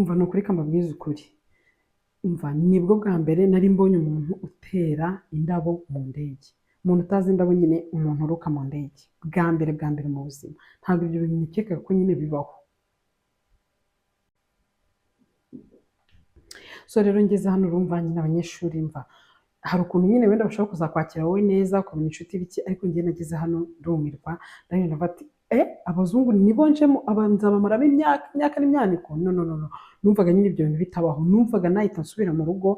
Umva, ni ukuri kambabwiza ukuri, umva, nibwo bwa mbere nari mbonye umuntu utera indabo mu ndege, umuntu utazi indabo nyine, umuntu uruka mu ndege bwa mbere bwa mbere mu buzima. Ntabwo ibyo bintu nikekaga ko nyine bibaho. So rero ngeze hano, urumva nyine abanyeshuri, mva, hari ukuntu nyine wenda bashobora kuzakwakira wowe neza, ukabona inshuti biki, ariko njye nageze hano ndumirwa, ndagenda ndavuga ati: "Eh, abazungu nibo njemo, aba nzabamaramo imyaka imyaka n'imyaniko? No, no, no, no." Numvaga nyine ibyo bintu bitabaho, numvaga nahita nsubira mu rugo.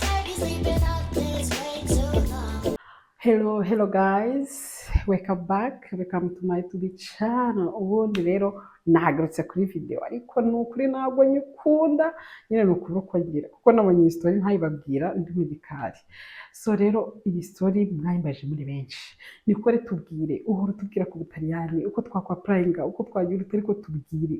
Baby, sleeping up this way too long. Hello, hello guys, welcome back, welcome to my YouTube channel. Ubundi rero nahagarutse kuri video, ariko ni ukuri ntabwo nyikunda nyine, ni ukuri uko ngira, kuko nabonye iyi story ntayibabwira ndi mu gikari. So rero iyi story mwayimbaje muri benshi, nikore tubwire, uhora utubwira ku Butaliyani, uko twakwapplyinga, uko twagira ute, ariko tubwire,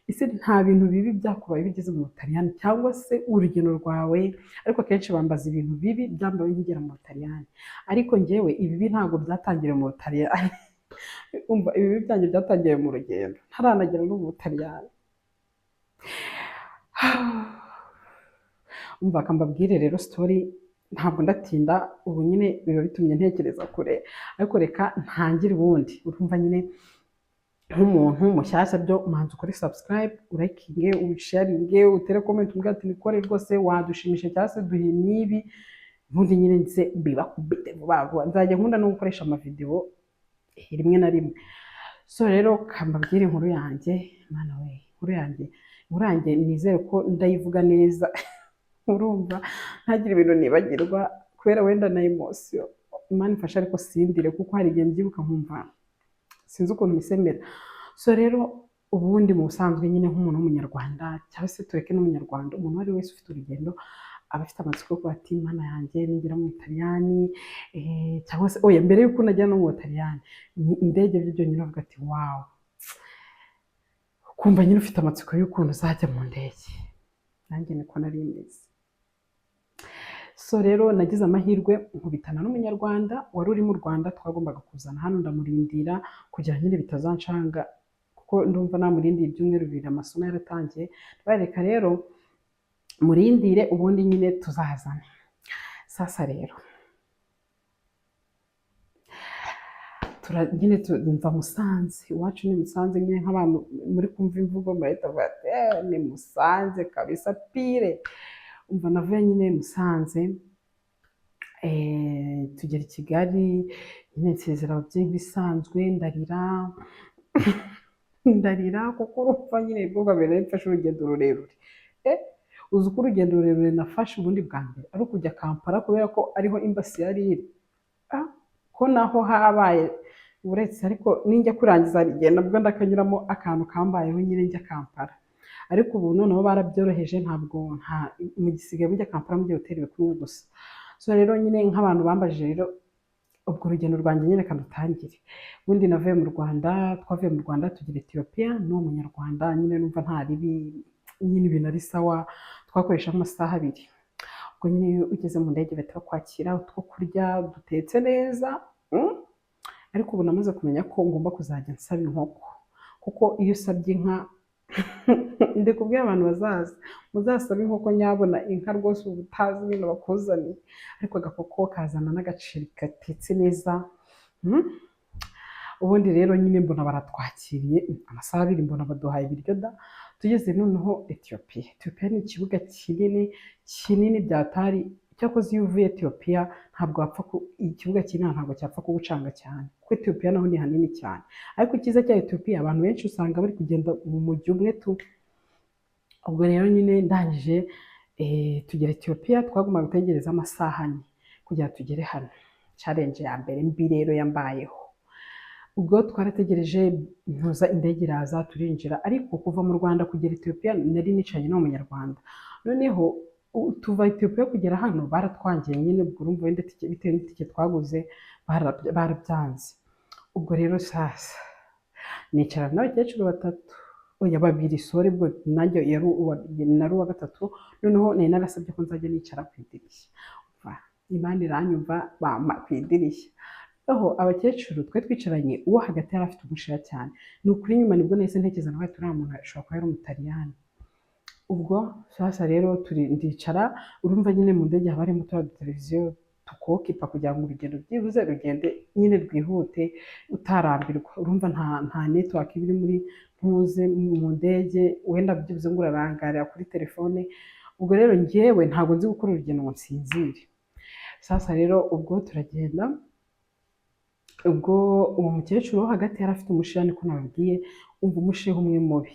ese nta bintu bibi byakubaye bigeze mu Butaliyani, cyangwa se urugendo rwawe? Ariko akenshi bambaza ibintu bibi byambaye nkigera mu Butaliyani, ariko njyewe ibibi ntabwo byatangiriye mu Butaliyani. Umva, ibibi byanjye byatangiriye mu rugendo, ntaranagera no mu Butaliyani. Umva, kambabwire rero story, ntabwo ndatinda. Ubu nyine biba bitumye ntekereza kure, ariko reka ntangire. Ubundi urumva nyine nk'umuntu mushyashya, byo manza ukore subscribe, urayikinge, usharinge, utere comment, umbwire ati: "Nikore rwose wadushimisha," cyangwa se "duhe n'ibi." Ubundi nyine nze mbibakubite vuba vuba. Nzajya nkunda no gukoresha amavideo rimwe na rimwe. So rero kambabwire inkuru yanjye. Mana we, inkuru yanjye, inkuru yanjye, nizere ko ndayivuga neza, urumva, ntagire ibintu nibagirwa kubera wenda na emotion. Imana ifashe, ariko sindire, kuko hari igihe mbyibuka nkumva sinzi ukuntu misemera. So rero ubundi mu busanzwe nyine nk'umuntu w'Umunyarwanda, cyangwa se tureke n'Umunyarwanda, umuntu uwo ari we wese ufite urugendo aba afite amatsiko yo kuba ati: "Mana yanjye, ningera mu Butaliyani," cyangwa se oya, mbere y'uko unagera no mu Butaliyani, ni indege byo byonyine, uvuga ati: "Wow," kumva nyine ufite amatsiko y'ukuntu uzajya mu ndege. Nanjye niko nari meze. So rero nagize amahirwe nkubitana n'Umunyarwanda wari uri mu Rwanda twagombaga kuzana hano, ndamurindira kugira nyine bitazancanga, kuko ndumva namurindiye ibyumweru 2, amasomo yaratangiye. Bareka rero murindire, ubundi nyine tuzazane. Sasa rero nyine mva Musanze, iwacu ni Musanze nyine, nk'abantu muri kumva imvugo murahita bavuga ati: "Eh, ni Musanze kabisa pire." Umva, navuye nyine Musanze, tugera i Kigali nyine, nsezera ababyeyi bisanzwe, ndarira, ndarira, kuko urumva nyine bwo bwa mbere nari mfashe urugendo rurerure. Uzi ko urugendo rurerure nafashe ubundi bwa mbere ari ukujya Kampala, kubera ko ariho embassy yari iri. Ko naho habaye uretse, ariko ninjya kurangiza igihe nabwo ndakanyuramo akantu kambayeho nyine njya Kampala. Ariko ubu noneho barabyoroheje, ntabwo nta mu gisigaye mujya Kampala mugiye gutera ibikumwe gusa. So rero nyine nk'abantu bambajije rero ubwo urugendo rwanjye nyine, rutangire. Ubundi navuye mu Rwanda, twavuye mu Rwanda tugira Etiyopiya n'uwo Munyarwanda nyine, numva nta ribi nyine, ibintu ari sawa. Twakoresha amasaha 2. Ubwo nyine iyo ugeze mu ndege bahita bakwakira, utwo kurya dutetse neza. Ariko ubu namaze kumenya ko ngomba kuzajya nsaba inkoko, kuko iyo usabye inka, ndi kubwira abantu bazaza, muzasabe inkoko nyabona, inka rwose uba utazi ibintu bakuzaniye, ariko agakoko kazana n'agaceri gatetse neza. Ubundi rero nyine mbona baratwakiriye, amasaha 2 mbona baduhaye ibiryo da. Tugeze noneho Etiyopiya, Etiyopiya ni ikibuga kinini kinini byatari. Cyakoze iyo uvuye Etiyopiya ntabwo wapfa ikibuga kinini ntabwo cyapfa kugucanga cyane, kuko Etiyopiya naho ni hanini cyane. Ariko icyiza cya Etiyopiya, abantu benshi usanga bari kugenda mu mujyi umwe tu. Ubwo rero nyine ndangije, tugera Etiyopiya, twagombaga gutegereza amasaha 4 kugira tugere hano. Challenge ya mbere mbi rero yambayeho, ubwo twarategereje, ntuza indege iraza, turinjira. Ariko kuva mu Rwanda kugera Etiyopiya nari nicaranye n'uwo Munyarwanda. Noneho tuva Etiyopiya kugera hano baratwangiye nyine, ubwo urumva wenda bitewe n'itike twaguze barabyanze. Ubwo rero sasa nicarana n'abakecuru batatu, oya, babiri, sorry, ubwo nanjye nari uwa gatatu. Noneho nari narasabye ko nzajya nicara ku idirishya. Umva, Imana iranyumva, bampa ku idirishya. Aho abakecuru twari twicaranye, uwo hagati yari afite umushiha cyane. Ni ukuri, nyuma nibwo nahise ntekereza nawe, uriya muntu ashobora kuba yari Umutaliyani. Ubwo sasa rero turi ndicara, urumva nyine mu ndege haba harimo turiya duteleviziyo tukokipa kugira ngo urugendo byibuze rugende nyine rwihute utarambirwa. Urumva nta network iba iri muri ntuze mu ndege, wenda byibuze ngo urarangarira kuri telefone. Ubwo rero njyewe ntabwo nzi gukora urugendo ngo nsinzire. Sasa rero ubwo turagenda, ubwo uwo mukecuru wo hagati yari afite umushiha, niko nababwiye, umva umushiha umwe mubi.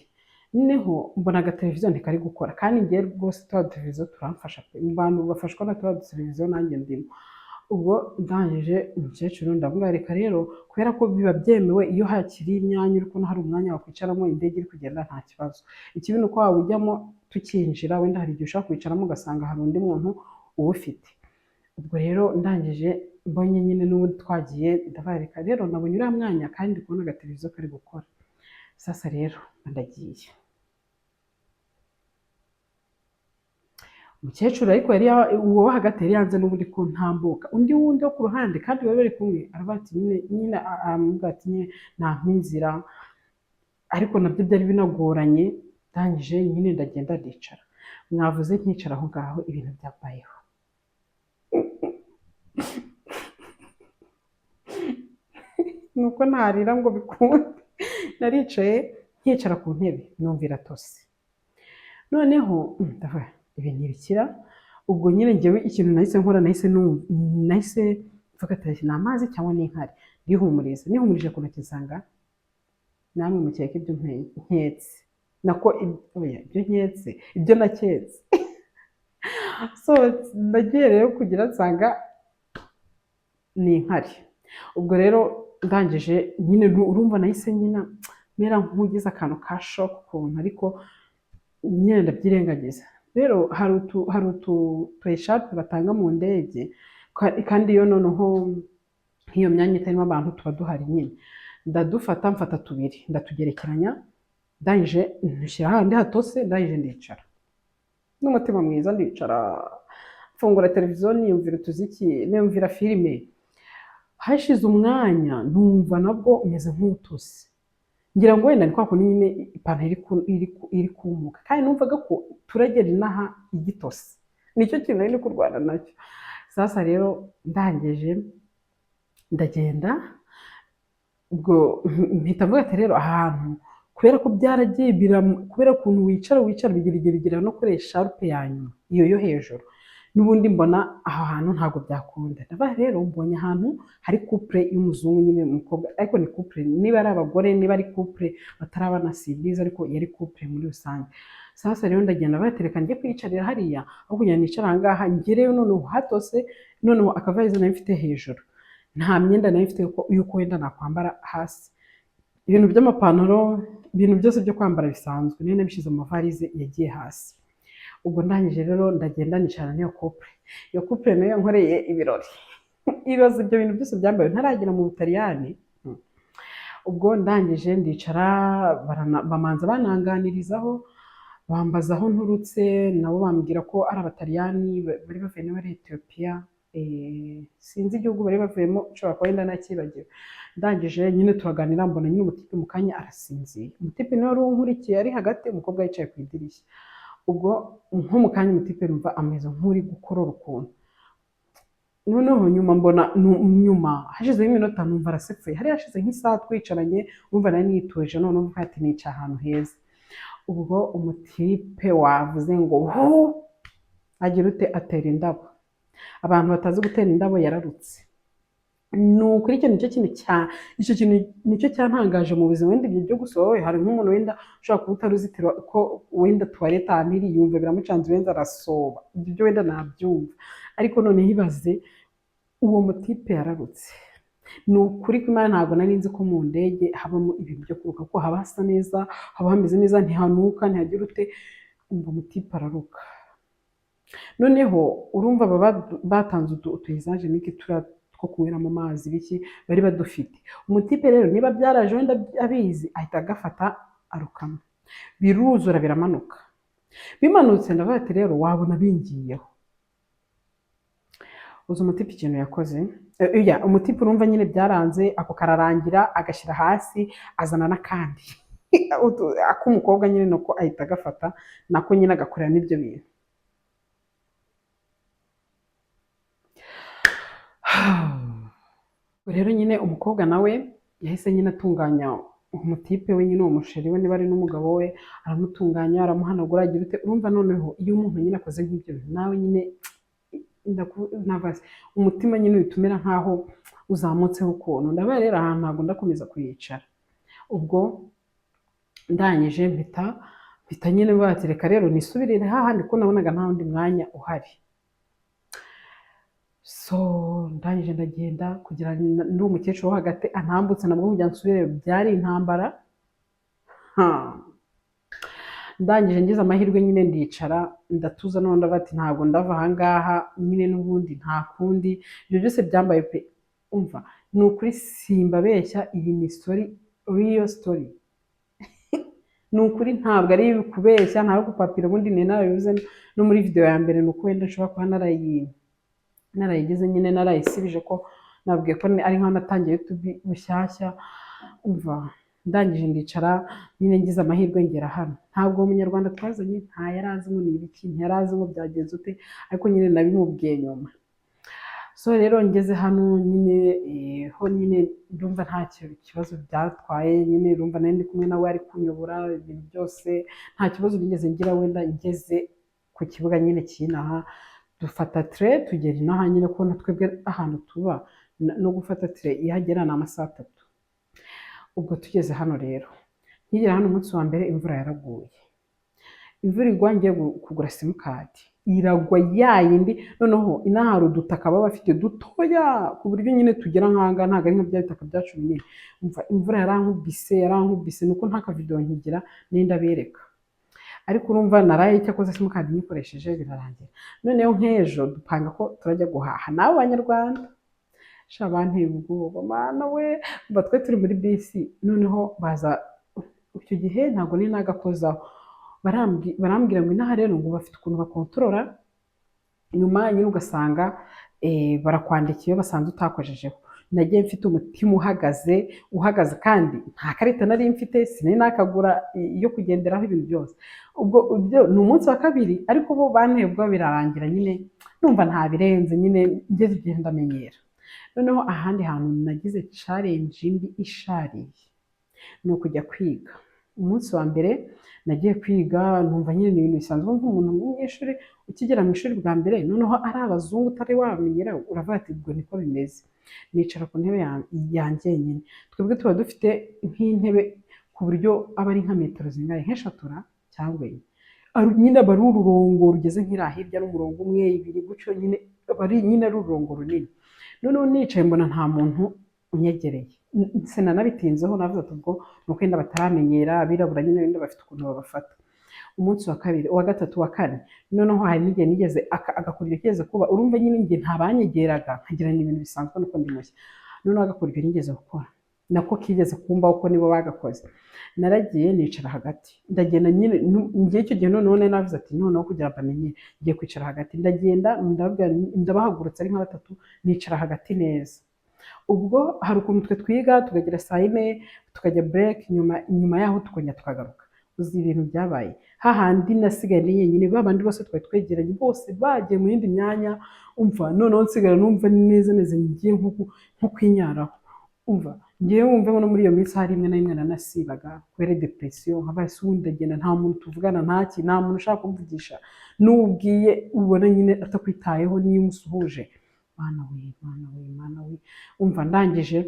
Noneho mbona agateleviziyo ntikari gukora, kandi njyewe rwose turiya duteleviziyo turamfasha pe. Mu bantu bafashwa na turiya duteleviziyo nanjye ndimo. Ubwo ndangije umukecuru ndavuga, reka rero, kubera ko biba byemewe iyo hakiri imyanya, uri kubona hari umwanya wakwicaramo indege iri kugenda, nta kibazo. Ikibi ni uko waba ujyamo tukinjira, wenda hari igihe ushobora kwicaramo ugasanga hari undi muntu uwufite. Ubwo rero ndangije mbonye nyine n'ubundi twagiye, ndabareka rero nabonye uriya mwanya kandi ndi kubona agateleviziyo kari gukora. Sasa rero ndagiye, umukecuru ariko yari uwo wo hagati yari yanze n'ubundi ko ntambuka. Undi wundi wo ku ruhande kandi bari bari kumwe aravuga ati nyine aramubwira ati nyine nampa inzira, ariko nabyo byari binagoranye. Ndangije nyine ndagenda ndicara, mwavuze nkicara aho ngaho, ibintu byabayeho nuko ntarira ngo bikunde. Naricaye nkicara ku ntebe numva iratose. Noneho ndavuga ibi ntibikira. Ubwo nyine njyewe ikintu nahise nkora, nahise mvuga ati ni amazi cyangwa ni inkari, ndihumuriza. Nihumurije ku ntoki nsanga namwe mukeka ibyo nketse, nako oya, ibyo nketse, ibyo naketse. So nagiye rero kugira nsanga ni inkari. Ubwo rero ndangije nyine urumva nahise nyina mera nk'ugize akantu ka shock ukuntu, ariko nyine ndabyirengagiza. Rero hari utu tu echarpe batanga mu ndege, kandi iyo noneho nk'iyo myanya itarimo abantu tuba duhari nyine, ndadufata mfata tubiri ndatugerekeranya, ndangije ntushyira ahandi hatose, ndangije ndicara n'umutima mwiza, ndicara mfungura televiziyo niyumvira utuziki, niyumvira filime. Hashize umwanya numva nabwo umeze nk'utose, ngira ngo wenda ni kwa kundi nyine ipantaro iri kumuka, kandi numvaga ko turagera inaha igitose, nicyo kintu nari ndi kurwana nacyo. Sasa rero ndangije ndagenda, ubwo mpita mvuga ati rero ahantu kubera ko byaragiye kubera ukuntu wicara wicara bigira igihe bigera no kuri echarpe ya nyuma iyo yo hejuru, n'ubundi mbona aho hantu ntabwo byakunda. Ndavuga rero mbonye ahantu hari couple y'umuzungu nyine, umukobwa, ariko ni couple, niba ari abagore niba ari couple batarabana simbizi, ariko yari couple muri rusange. Sasa rero ndagenda batereka njye kwiyicarira hariya aho kugira ngo nicare aha ngaha ngereyo noneho hatose. Noneho akavarize nari mfite hejuru, nta myenda nari mfite yuko wenda nakwambara hasi, ibintu by'amapantaro, ibintu byose byo kwambara bisanzwe nari nabishyize mu mavarize yagiye hasi. Ubwo ndangije rero ndagenda nicara n'iyo couple. Iyo couple nayo yankoreye ibirori. Ibaze ibyo bintu byose byambaye ntaragera mu Butaliyani. Ubwo ndangije ndicara, bamanza bananganirizaho, bambaza aho nturutse, nabo bambwira ko ari Abataliyani bari bavuye niba ari Etiyopiya, sinzi igihugu bari bavuyemo, nshobora kuba wenda nakibagiwe. Ndangije nyine turaganira, mbona nyine umutipe mu kanya arasinziye. Umutipe niwe wari unkurikiye ari hagati, umukobwa yicaye ku idirishya. Ubwo nko mu kanya umutipe numva ameze nk'uri gukorora ukuntu. Noneho nyuma mbona nyuma hashizeho iminota numva arasepfuye. Hari hashize nk'isaha twicaranye, numva nari nituje, noneho mvuga ati nica ahantu heza. Ubwo umutipe wavuze ngo hu, agira ute, atera indabo. Abantu batazi gutera indabo yararutse. Ni ukuri icyo nicyo kintu cya icyo kintu nicyo cyantangaje mu buzima. Wenda ibyo byo gusohoye, hari nk'umuntu wenda ushobora kuba utari uruzitiro ko wenda toilette ahantu iri yumva biramucanze, wenda arasoba, ibyo byo wenda nabyumva, ariko noneho ibaze uwo mutipe yararutse. Ni ukuri ko Imana, ntabwo nari nzi ko mu ndege habamo ibintu byo kuruka, kuko haba hasa neza, haba hameze neza, ntihanuka, ntihagira ute. Umva umutipe araruka. Noneho urumva baba batanze utu hygiénique turiya two kunyweramo amazi biki bari badufite. Umutipe rero niba byaraje wenda abizi, ahita agafata arukamo, biruzura biramanuka. Bimanutse ndavuga ati rero wabona bingiyeho. Uzi umutipe ikintu yakoze? Ya umutipe, urumva nyine byaranze, ako kararangira, agashyira hasi, azana n'akandi. Ak'umukobwa nyine nuko ahita agafata nako nyine agakorera n'ibyo bintu. Rero nyine umukobwa nawe yahise nyine atunganya umutipe we nyine, uwo musheri we, niba ari n'umugabo we, aramutunganya, aramuhanagura, agira ute. Urumva noneho iyo umuntu nyine akoze nk'ibyo bintu, nawe nyine umutima nyine uhita umera nkaho uzamutseho ukuntu. Ndabaye rero ahantu ntabwo ndakomeza kuyicara. Ubwo ndangije mpita nyine bati reka rero nisubirire hahandi, kuko nabonaga nta wundi mwanya uhari. So ndangije ndagenda kugira n'uwo mukecuru wo hagati antambutse, nabwo kugira nsubire byari intambara. Ha. Ndangije ngize amahirwe nyine ndicara ndatuza, none ndavuga ati ntabwo ndava ahangaha nyine n'ubundi nta kundi. Ibyo byose byambaye pe. Umva, ni ukuri simbabeshya, iyi ni story, real story. Ni ukuri ntabwo ari kubeshya, ntabwo gupapira. Ubundi nari narabivuze no muri video ya mbere, ni uko wenda nshobora kuba narayigize nyine narayisibije, ko nabwiye ko ari nkaho natangiye YouTube bushyashya. Umva, ndangije ndicara nyine, ngize amahirwe ngera hano. Ntabwo uwo munyarwanda twazanye nta yari azi ngo ni ibiki, ntiyari azi ngo byagenze ute, ariko nyine nabimubwiye nyuma. So rero ngeze hano nyine, ho nyine ndumva nta kibazo byatwaye nyine. Urumva nari ndi kumwe nawe, ari kunyobora ibintu byose, nta kibazo nigeze ngira. Wenda ngeze ku kibuga nyine cy'inaha, dufata train tugera inaha nyine, ko na twebwe ahantu tuba no gufata train ihagera ni amasaha 3. Ubwo tugeze hano rero, nkigera hano umunsi wa mbere imvura yaraguye. Imvura igwa ngiye kugura simukadi, iragwa ya yindi. Noneho inaha hari udutaka baba bafite dutoya, ku buryo nyine tugera nk'ahangaha, ntabwo ari nka bya bitaka byacu binini. Umva, imvura yarankubise, yarankubise, nuko nta kavidewo nkigira n'inda bereka. Ariko urumva naraye, cyakoze simukadi nyikoresheje birarangira. Noneho nk'ejo dupanga ko turajya guhaha n'abo banyarwanda, sha banteye ubwoba, mana we. Umva, twe turi muri bisi, noneho baza, icyo gihe ntabwo nari nagakozaho, barambwira ngo inaha rero ngo bafite ukuntu bakontorora nyuma nyine, ugasanga barakwandikiye iyo basanze utakojejeho. Nagiye mfite umutima uhagaze, uhagaze, kandi nta karita nari mfite, sinari nakagura iyo kugenderaho ibintu byose. Ubwo ibyo ni umunsi wa kabiri, ariko bo banteye ubwoba, birarangira nyine numva nta birenze nyine, ngeze igihe ndamenyera. Noneho ahandi hantu nagize challenge mbi ishariye ni ukujya kwiga. Umunsi wa mbere nagiye kwiga, numva nyine ni ibintu bisanzwe nk'umuntu w'umunyeshuri ukigera mu ishuri bwa mbere, noneho ari abazungu utari wamenyera, uravuga ati ubwo niko bimeze. Nicara ku ntebe yanjye nyine. Twebwe tuba dufite nk'intebe ku buryo aba ari nka metero zingahe, nk'eshatura cyangwa enye. Nyine aba ari ururongo rugeze nk'iriya hirya, n'umurongo umwe, ibiri gutyo nyine, aba ari nyine ari ururongo runini. Noneho nicaye mbona nta muntu unyegereye. Sinanabitinzeho, navuze ati ubwo ni uko wenda bataramenyera abirabura nyine, wenda bafite ukuntu babafata. Umunsi wa kabiri, uwa gatatu, uwa kane, noneho hari n'igihe nigeze agakoryo kigeze kuba, urumva nyine njye ntabanyegeraga, nkagira ni ibintu bisanzwe nuko ndi mushya. Noneho agakoryo nigeze gukora nako kigeze kumbaho, ko nibo bagakoze, naragiye nicara hagati, ndagenda nyine njye icyo gihe noneho nari navuze ati noneho kugira ngo bamenye ngiye kwicara hagati. Ndagenda ndababwira, ndabahagurutsa ari nka batatu, nicara hagati neza. Ubwo hari ukuntu twe twiga tukagira saa yine, tukajya break, nyuma yaho tukongera tukagaruka. Uzi ibintu byabaye? Hahandi nasigaye ndi njyenyine, ba bandi bose twari twegeranye bose bagiye mu yindi myanya. Umva, noneho nsigara numva neza neza ngiye nko kwinyaraho. Umva, ngewe wumve no muri iyo minsi hari rimwe na rimwe nanasibaga kubera depression, nkabaye se ubundi ndagenda nta muntu tuvugana, ntaki, nta muntu ushaka kumvugisha, n'ubwiye ubona nyine atakwitayeho niyo umusuhuje. Mana we, Mana we, Mana we! Umva, ndangije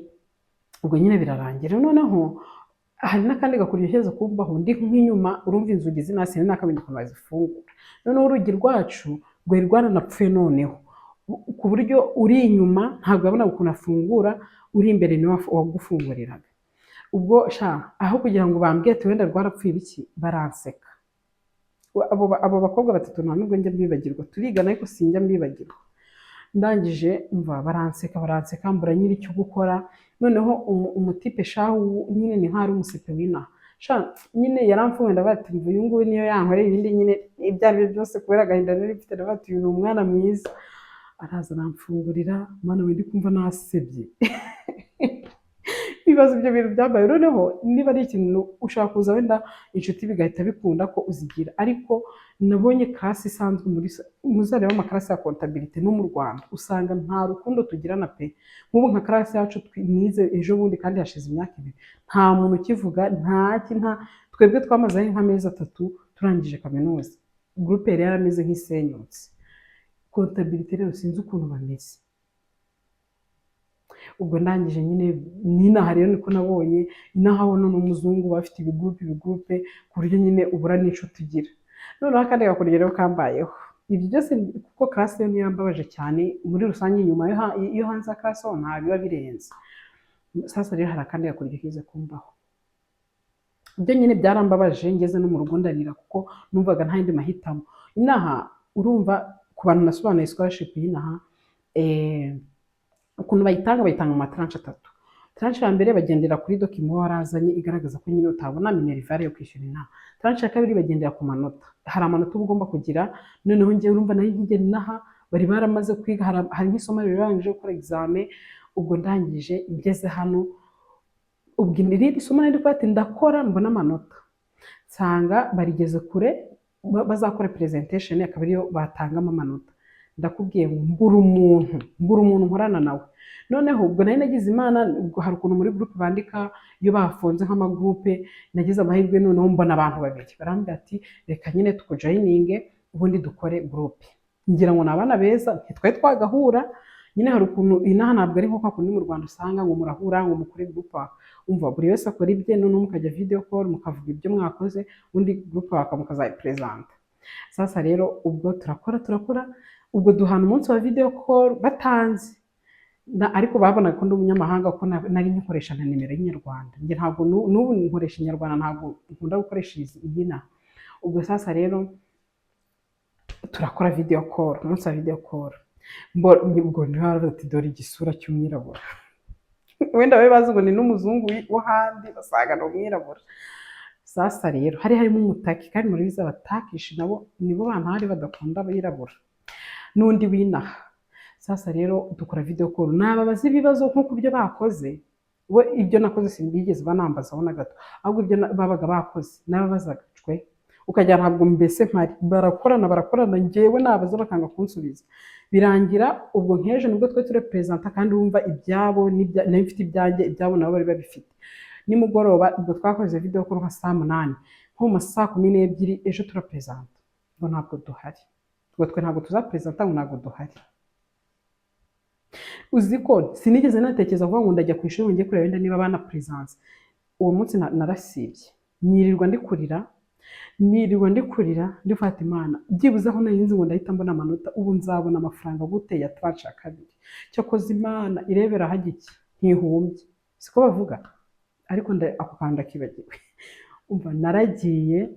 ubwo nyine birarangira. Noneho hari n'akandi gakuryo keza kumbaho, ndi nk'inyuma, urumva inzugi zinasi nakamenya ukuntu bazifungura. Noneho urugi rwacu rwari rwaranapfuye, noneho ku buryo uri inyuma ntabwo yabonaga ukuntu afungura, uri imbere niwe wagufunguriraga. Ubwo sha aho kugira ngo bambwire ati wenda rwarapfuye ibiki, baranseka. Abo bakobwa batatu nta nubwo njya mbibagirwa, turigana ariko sinjya mbibagirwa. Ndangije mva baranseka, baranseka, mbura nyiri icyo gukora. Noneho umutipe shahu nyine ni nk'aho ari umusepe w'inaha sha nyine, yaramfunguye, ndavuga ati mva uyu nguyu niyo yankorera ibindi nyine ibyo ari byo byose, kubera agahinda nari mfite, ndavuga ati uyu ni umwana mwiza. Araza aramfungurira. Mana we, ndi kumva nasebye. Ibibazo, ibyo bintu byambaye. Noneho niba ari ikintu ushaka kuza, wenda inshuti bigahita bikunda ko uzigira, ariko nabonye class isanzwe muri, muzareba ama class ya comptabilité no mu Rwanda, usanga nta rukundo tugirana pe. Nk'ubu nka class yacu nize ejo bundi kandi hashize imyaka 2, nta muntu ukivuga, nta ki, nta twebwe twamaze nk'amezi 3 turangije kaminuza, groupe yari yarameze nk'isenyutse. Comptabilité rero sinzi ukuntu bameze. Ubwo ndangije nyine n'inaha rero niko nabonye inaha ho none umuzungu bafite ibi groupe, ibi groupe, ku buryo nyine ubura n'inshuti ugira. Noneho akandi gakurya rero kambayeho, ibyo byose kuko class yo ntiyambabaje cyane muri rusange, inyuma yo hanze ya class ho nta biba birenze. Sasa rero hari akandi gakurya kize kumbaho. Ibyo nyine byarambabaje, ngeze no mu rugo ndarira kuko numvaga nta yandi mahitamo. Inaha urumva, ku bantu nasobanuye scholarship y'inaha, ukuntu bayitanga, bayitanga mu ma tranche atatu. Tranche ya mbere bagendera kuri document warazanye igaragaza ko nyine utabona minerval yo kwishyura inaha. Tranche ya kabiri bagendera ku manota, hari amanota uba ugomba kugira. Noneho njyewe urumva nari nkigera inaha, bari baramaze kwiga, hari nk'isomo bari barangije gukora examen. Ubwo ndangije ngeze hano, ubwo irindi somo nari kuba ati ndakora mbona amanota, nsanga barigeze kure, bazakora presentation, akaba ariyo batangamo amanota. Ndakubwiye ngo mbura umuntu nkorana nawe. Noneho ubwo nari nagize Imana, ubwo hari ukuntu muri groupe bandika iyo bafunze nk'ama groupe, nagize amahirwe noneho mbona abantu babiri barambwira ati: "Reka nyine tukujoininge, ubundi dukore groupe." Ngira ngo ni abana beza, ntitwari twagahura. Nyine hari ukuntu inaha ntabwo ari nko kwa kundi mu Rwanda usanga ngo murahura ngo mukore groupe. Umva, buri wese akora ibye, noneho mukajya video call mukavuga ibyo mwakoze, ubundi groupe waka mukazayipresenta. Sasa rero ubwo turakora, turakora, ubwo duhana umunsi wa video call batanze na, ariko babonaga ko ndi umunyamahanga kuko nari nkikoresha na nimero y'inyarwanda. Njye ntabwo n'ubu nkoresha inyarwanda, ntabwo nkunda gukoresha iyi na. Ubwo sasa rero turakora video call, umunsi wa video call, ubwo niho baravuze ati: "Dore igisura cy'umwirabura." Wenda babe bazi ngo ni n'umuzungu wo handi, basanga ni umwirabura. Sasa rero hari harimo umutaki, kandi murabizi aba Turkish nabo nibo bantu hari badakunda abirabura, n'undi winaha. Sasa rero dukora video call, nababaza ibibazo nk'uko ibyo bakoze, we ibyo nakoze simbigeze banambazaho na gato, ahubwo ibyo babaga bakoze nababazaga cwe ukajya ntabwo mbese mpari. Barakorana, barakorana, njyewe nabaza bakanga kunsubiza. Birangira ubwo nk'ejo nibwo twe turepresenta, kandi wumva ibyabo nari mfite ibyanjye, ibyabo nabo bari babifite. Nimugoroba ubwo twakoze video call nka saa 8, nko mu ma saa 12 ejo turapresenta, ngo ntabwo duhari, ngo twe ntabwo tuzapresenta, ngo ntabwo duhari. Uzi ko sinigeze natekereza kuvuga ngo ndajya ku ishuri ngo njye kureba wenda niba bana presence. Uwo munsi narasibye, nirirwa ndi kurira, nirirwa ndi kurira, ndifata Imana byibuze aho nari nzi ngo ndahita mbona amanota, ubu nzabona amafaranga gute ya tranche ya kabiri? Cyakoze Imana irebera hajya iki, ntihumbye, siko bavuga. Ariko ako kantu ndakibagiwe. Umva, naragiye,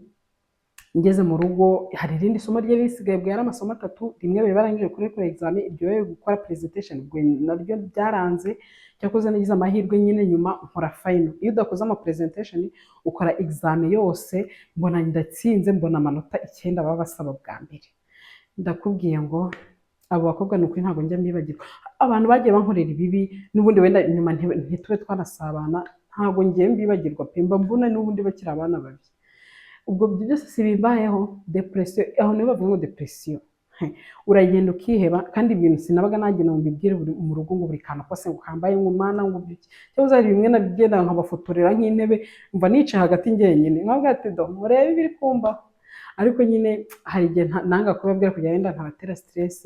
ngeze mu rugo hari irindi somo ryari risigaye. Ubwo yari amasomo atatu, rimwe bari barangije kuri examen, iryo bari gukora presentation, ubwo naryo byaranze. Cyakoze nagize amahirwe nyine nyuma nkora final. Iyo udakoze ama presentation ukora examen yose, mbona ndatsinze, mbona amanota 9 baba basaba bwa mbere. Ndakubwiye ngo abo bakobwa ni ukuri ntabwo njya mbibagirwa. Abantu bagiye bankorera ibibi n'ubundi wenda nyuma ntitube twanasabana, ntabwo ngiye mbibagirwa pe, mba mbona n'ubundi bakiri abana babi. Ubwo ibyo byose si bimbayeho, depression, aho niho bavuga ngo depression, uragenda ukiheba. Kandi ibintu sinabaga nagira ngo mbibwire buri mu rugo ngo buri kantu kose ngo kambaye, ngo mana, ngo byuki, cyangwa hari bimwe nagenda nkabafotorera nk'intebe, mva nicaye hagati njyenyine, nkabwira ati: "Do murebe ibiri kumbaho." Ariko nyine hari igihe nanga kubabwira kugira wenda ntabatera stress,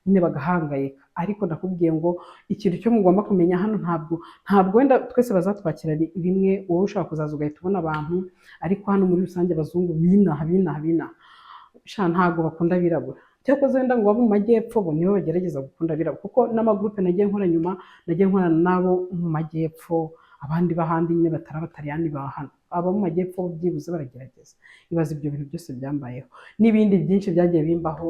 nyine bagahangayika. Ariko ndakubwiye ngo ikintu cyo mugomba kumenya hano, ntabwo wenda twese bazatwakira rimwe. Wowe ushobora kuzaza ugahita ubona abantu, ariko hano muri rusange abazungu binaha binaha sha ntabwo bakunda abirabura. Cyakoze wenda ngo abo mu majyepfo bo nibo bagerageza gukunda abirabura, kuko n'ama groupe nagiye nkora nyuma, nagiye nkorana n'abo mu majyepfo, abandi b'ahandi nyine batari abataliyani ba hano. Abo mu majyepfo bo byibuze baragerageza. Ibaze ibyo bintu byose byambayeho n'ibindi byinshi byagiye bimbaho.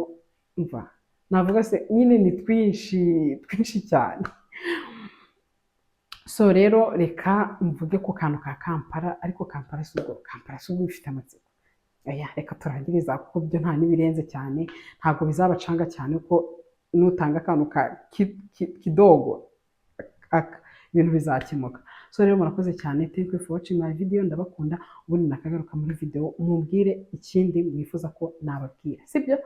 Mva navuga se nyine ni twinshi, twinshi cyane. So rero reka mvuge ku kantu ka Kampala, ariko Kampala si ubwo bifite amatsiko. Oya, reka turangiriza kuko byo nta n'ibirenze cyane, ntabwo bizabacanga cyane kuko Nutanga akantu ka kidogo aka, ibintu bizakemuka. So rero murakoze cyane, thank you for watching my video, ndabakunda. Ubundi nakagaruka muri video, mumbwire ikindi mwifuza ko nababwira, sibyo?